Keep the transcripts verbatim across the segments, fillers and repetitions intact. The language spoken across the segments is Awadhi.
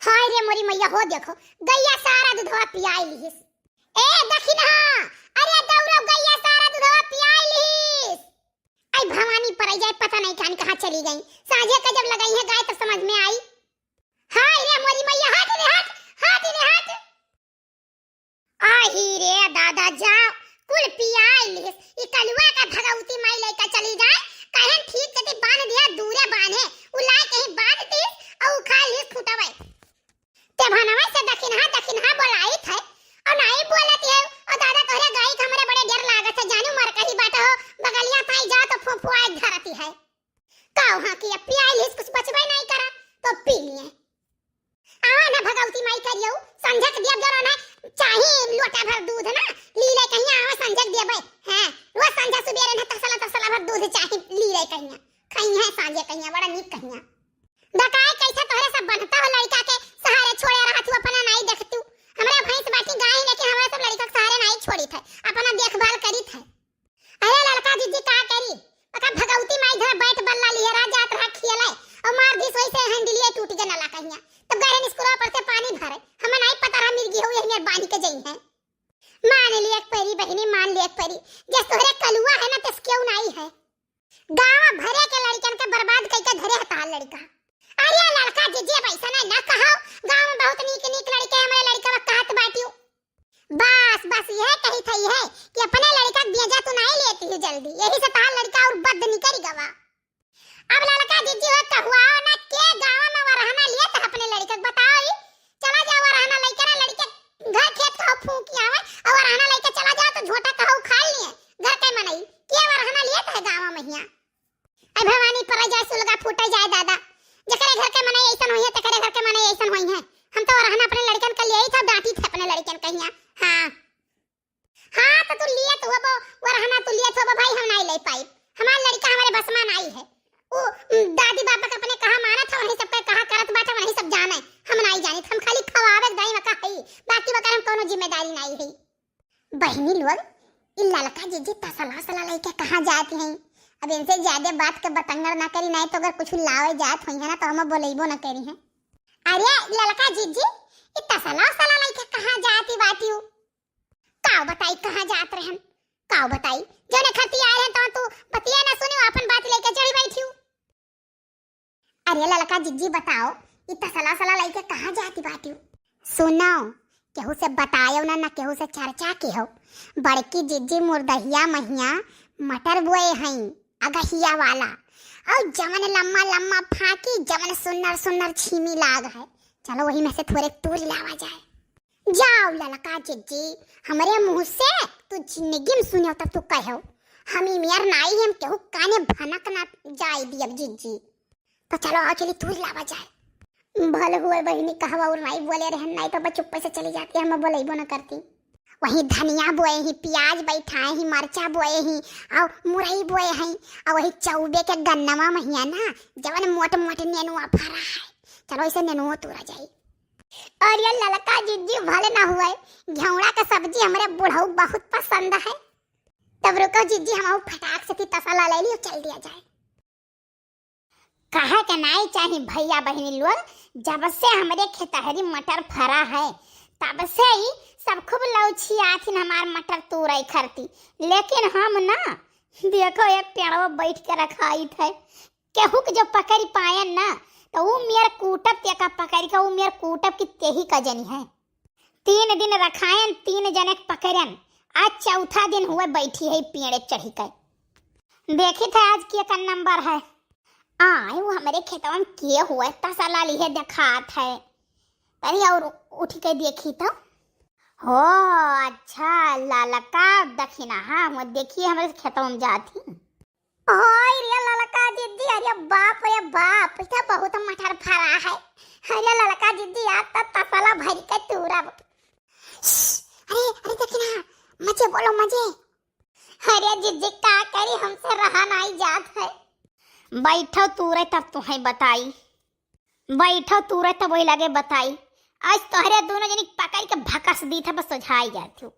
हाय रे मोरी मैया हो, देखो गैया सारा दूधवा पियाई लिहिस। ए दखिनहा, अरे दौड़ो, गैया सारा दूधवा पियाई लिहिस। आई भवानी परै जाए, पता नहीं कान कहाँ चली गई। साँझे का जब लगाई है गाय तब समझ में आई। हाय रे मोरी मैया, हट रे हट, हट रे हट। आही रे दादा, जाओ, कुल पियाई लिहिस। ई कलुआ का भगवती माई लइका चली जाए, कहन ठीक कति बांध दिया, दूरे बांधे, उ लाए कहीं बांध दिस, अउ उखाड़ लिहिस खूंटवे। ते भनवे से दखिनहा, दखिनहा बोलाइत है, अउ नाई बोलत है, अउ दादा तोहरे गाई के हमरे बड़े डर लागत है, जानू मर कही बात हो, बगलिया ताई जाओ तो फुफुआई धरती है। का वहाँ की अब पियाई लिहिस, कुछ बचबे नहीं करा, तो पी लिए। आवा ना भगवती माई करियो, संझक दिया जरा ना, चाही लोटा भर दूध ना, ली ले कहिया, आवा संझक दिया बे। हैं, रोज संझा सुबेरे ना तसला तसला भर दूध चाही, ली ले कहिया। खइया साँझे कहिया, बड़ा नीक कहिया। दकाई कैसे तोहरे सब बनता हो लड़का के सहारे छोड़े रहत हो, अपना नाई देखतू। हमरा भैंस बाटी गाय, लेकिन हमरा सब लड़का के सहारे नाई छोड़ित है, अपना देखभाल करित है। अरे ललका जिज्जी का करी, ओका भगवती माई धरा बैट बल्ला लिहे रहा, जात रहा खेले, अउ मार दिस वैसे हैंडलिया टूट गए नला कहिया। तब गए स्कूल पर से पानी भरे, हमें नाई पता रहा मिर्गी हो यही मेर बांध के जई है। मान लिया एक परी बहिनी, मान लिया एक परी, जस तोहरे कलुआ है ना तस क्यों नाई है। गाँव भरे के लड़कन के बर्बाद कई के धरे हताल लड़का। अरे ललका जिज्जी अब ऐसा ना, ना कहो, गाँव में बहुत नीक नीक लड़के हमरे लड़का कहत बाटियो। बस, बस यह कही थई है कि अपने लड़का के बेजा तू नाई लेती है जल्दी, यही से तार लड़का और बद निकल गवा। अब ललका जिज्जी हो कहुआ ना के गाँव में वरहना लिए तो अपने लड़का के बताओ ही। चला जाओ वरहना लइके ना लड़के घर खेत का फूंक आवे और वरहना लइके चला जाओ तो झोटा कहो खा लिए घर के मनई के वरहना लिए तो है गाँव में हिया। ऐ भवानी परै जाए सुलगा फूटै जाए दादा, जेकरे घर के मनई ऐसन होइहैं, तेकरे घर के मनई ऐसन होइहैं। हम तो वरहना अपने लड़कन के लिए ही था, डांटी थे अपने लड़कन कहिया। हाँ। हाँ, तो तू लिए तो होबो, वरहना तू लिए तो होबो भाई, हम नाई ले पाई। हमार लड़का हमारे बस में नाई है। उ, उम, दादी बाबा के अपने कहा मानत है, वही सबके कहा करत बाटे, वही सब जाने। हम नाई जानित, हम खाली खवावे के दाई में का हई, बाकी वकर हम कोनो जिम्मेदारी नाई है। बहिनी लोग, ई ललका जिज्जी तसला वसला लइके कहाँ जात हैं? अब इनसे ज्यादा बात के बतंगड़ ना करी, नाई तो अगर कुछ लावे जात होइहैं ना, तो हम बोलइबो ना करिहैं। अरे ललका जिज्जी, ई तसला वसला लइके कहाँ जात ही बाटियो? काव बताई कहाँ जात रहन? काव बताई? जौने खती आए हैं तो तू बतिया ना सुनियो, अपन बात लेके चढ़ी बैठियो। अरे ललका जिज्जी बताओ, ई तसला वसला लइके कहाँ जाती बाटियो? सुनो, केहू से बतायो ना, ना केहू से चर्चा किहो। बड़की जिज्जी मुर्दहिया महिया मटर बोए हईं, अगहिया वाला। और जवन लम्मा लम्मा फाकी, जवन सुन्नर सुन्नर छीमी लाग है। चलो वही में से थोड़े तूर लावा जाए। जाओ ललका जिज्जी, हमरे मुँह से तू जिंदगी में सुनियो तब तू कहो। हम ई मेर नाई, हम केहू काने भनक ना जाए दियब जिज्जी। तो चलो आओ चली तूर लावा जाए। भल हुए बहिनी कहवा और नाई बोले रहन, नाई तो बस चुप्पे से चली जाती, हम बोलइबो ना करती। वही धनिया बोए ही, प्याज बैठाए ही, मरचा बोए ही, और मुरई बोए ही, और वही चौबे के गन्नवा महिया ना, जवन मोट मोट नेनुआ फरा है। चलो इसे नेनुआ तूरा जाई। और ये ललका जिज्जी भले ना हुए, घेवड़ा का सब्जी हमरे बुढ़ऊ बहुत पसंद है। तब रुको जिज्जी, हम फटाक से ती तसला ले लियो, चल दिया जाए। कहे के नाई चाही भैया बहिनी लोग, जब से हमरे खेतहरी मटर फरा है, तब से ही सब खूब लौछियाथिन हमार मटर तूरे खरती, लेकिन हम ना, देखो एक पेड़वा बैठ के रखाइत है, केहू के जो पकड़ी पायन ना, तो ऊ मेर कूटब, तेका पकड़ के ऊ मेर कूटब कि तेही का जनी है। तीन दिन रखायन, तीन जने के पकड़न, आज चौथा दिन हुए बैठी है पेड़ चढ़ी के। देखी थे आज के का नंबर है। आए वो हमरे खेतवा में के हुए तसला लिहे देखात है। तनी और उठ के देखी तो। हो अच्छा, ललका दखिनहा हुए, देखिए हमरे खेतवा में जात ही। ओए रे ललका जिज्जी, अरे बाप रे बाप, ई तो बहुत मटर फरा है। अरे ललका जिज्जी, आज तो तसला भर के तूरब। श्श, अरे, अरे देखी ना, मजे बोलो, मजे। अरे जिज्जी, का करी, हमसे रहा नाई जात है। बैठो तूरे, तब तुहैं बताई। बैठो तूरे, तब वही लगे बताई। आज तोहरे दोनों जनी पकड़ के भकस दी था, बस सोझाई जाती हूँ।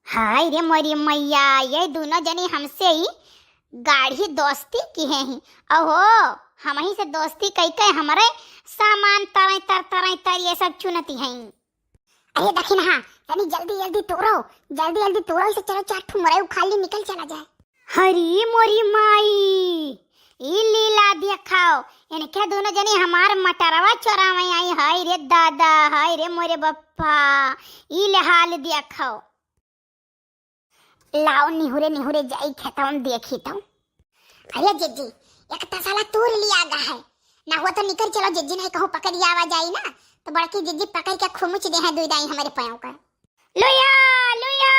हाय रे मोरी मैया, ये दोनों जनी हमसे ही गाढ़ी दोस्ती किहे ही। ओहो, हमही से दोस्ती कई के हमरे सामान तरई तर, तरई तर पर ये सब चुनती हैं। अरे दखिनहा, तनी जल्दी जल्दी तोरो, जल्दी जल्दी तोरो, इसे चलो चार ठो मुरई उखाड़ ली, निकल चला जाए। हरी मोरी माई, ई लीला देखाओ, इनके दोनों जने हमार मटरवा चोरावे आई, हाय रे दादा, हाय रे मोरे बप्पा, ई ले हाल देखाओ। लाओ निहुरे निहुरे जाई खेतवा में देखी तो। अरे जिज्जी, एक तसला तूर लिया गा है, ना हो तो निकल चलो जिज्जी, नहीं कहूँ पकड़ आवा जाई ना, तो बड़की जिज्जी पकड़ के खुमुच दे हैं दुई दाई हमारे पाँव का। लुया, लुया।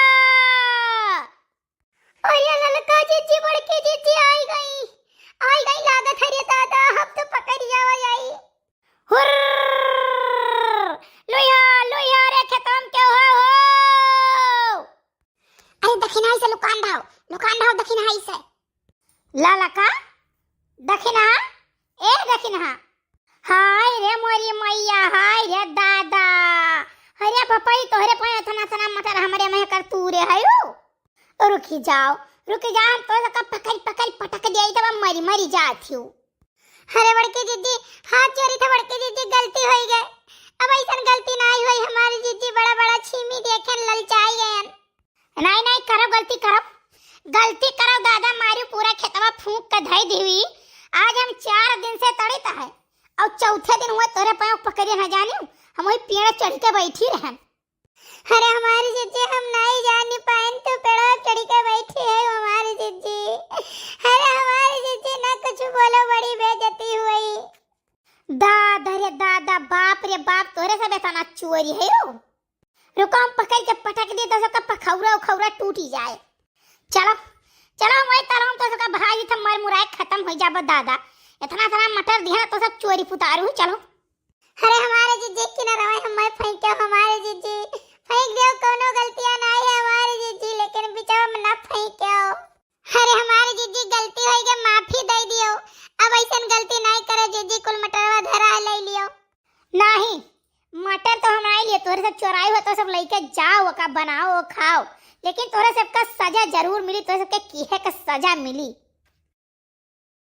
अरे ललका जिज्जी, बड़की जिज्जी आई गई, आई गई लागत है रे दादा, हम तो पकड़ आवा जाई। हुर्र! लुया, लुया रे खेतम के हो, हो। अरे दखिनहा से लुकान रहो, लुकान रहो दखिनहा से। ललका, दखिनहा, ए दखिनहा। हाय रे मोरी मैया, हाय रे दादा। अरे पपई तोहरे पे इतना इतना मटर हमरे में कर तू रे हयू। रुकी जाओ, रुकी जाओ, हम तो सबका पकड़ पकड़ पटक दिया, तब मरी मरी जात हूँ। अरे बड़की जिज्जी, हाथ जोड़ी था बड़की जिज्जी, गलती होई गए, अब ऐसन गलती नाई होई हमारी जिज्जी, बड़ा बड़ा छीमी देखेन ललचाई गयन। नाई नाई करब गलती करब, गलती करब दादा, मारी पूरा खेतवा फूंक के धई दीवी। आज हम चार दिन से तड़ित है और चौथे दिन हुआ तोरे पाँव पकड़े न जानी, हम वही पेड़ चढ़ के बैठी रहन। अरे हमारी जिज्जी, हम नाई जानी पाइन तू पेड़वा चढ़ के बैठी है हमारी जिज्जी। अरे हमारी जिज्जी ना कुछ बोलो, बड़ी बेइज्जती हुई। दादा रे दादा, बाप रे बाप, तोरे सब इतना चोरी है हो। रुको हम पकड़ के पटक दे तो सबका पखौरा उखौरा टूटी जाए। चलो चलो, हम वही तरह तो सबका भाई था मर मुराए खत्म हो जाबो दादा। इतना इतना मटर दिया तो सब चोरी पुतारू, चलो। अरे हमारे जिज्जी की ना रवाई, हम मत फेंक्यो हमारे जिज्जी, फेंक दियो, कोनो गलतियां ना है हमारे जिज्जी, लेकिन बिचवा में ना फेंक्यो। अरे हमारे जिज्जी गलती होई गए, माफी दे दियो, अब ऐसन गलती नहीं करे जिज्जी, कुल मटरवा धरा है, ले लियो। नहीं, मटर तो हम नहीं लिए, तोहरे सब चोराई हो तो सब लेके जाओ, ओका बनाओ, खाओ, लेकिन तोहरे सबका सजा जरूर मिली, तोहरे सबके किहे का सजा मिली।